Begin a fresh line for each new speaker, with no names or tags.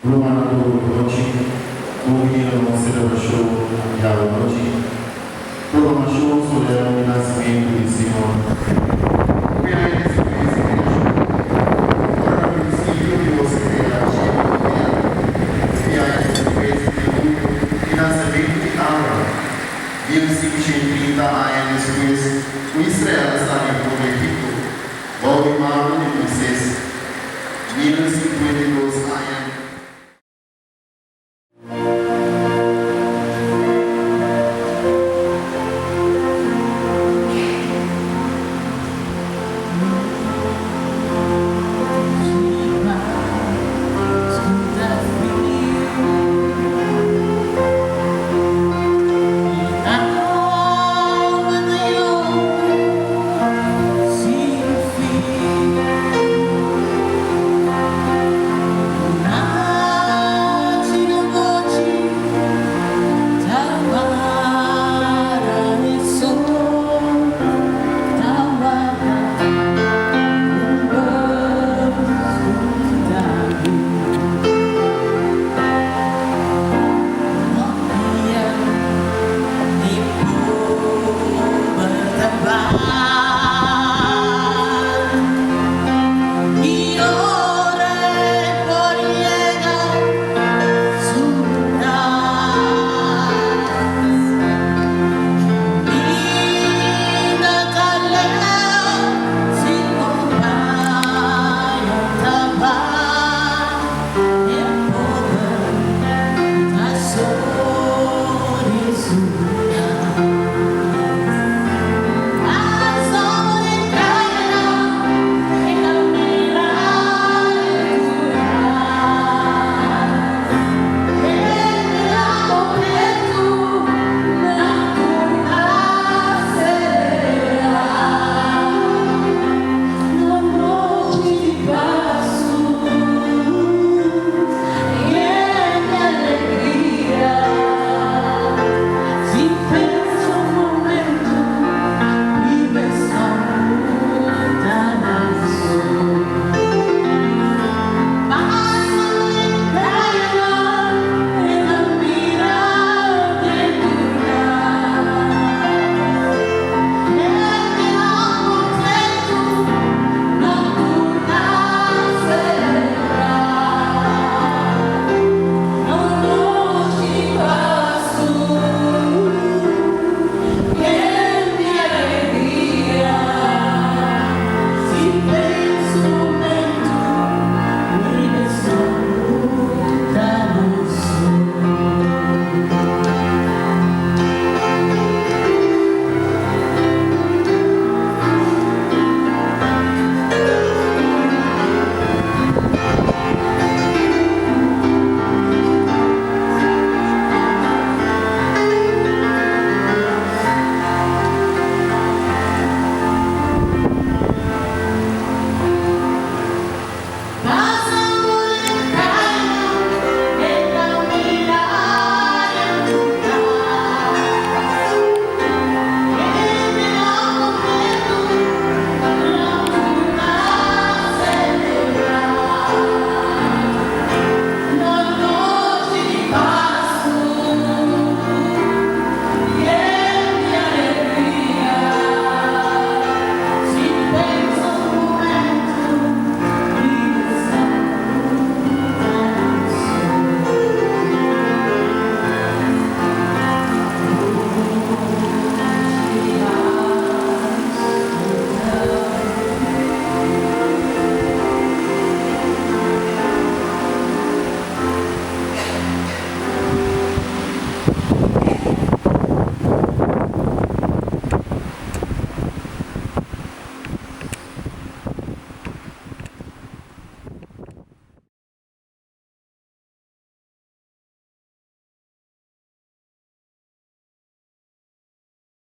Rumannan tur bon nochi. Bon bini na nos selebrashon djawe nochi. Proklamashon solèm di nasimentu di Señor. Hopi aña despues di kreashon, ora na prinsipio Dios a krea shelu i tera. Hopi aña despues di diluvio i nasimentu di Abraham. 1530 aña despues ku Israel a sali for di Egipto bou di mando di Moises. 1052 aña.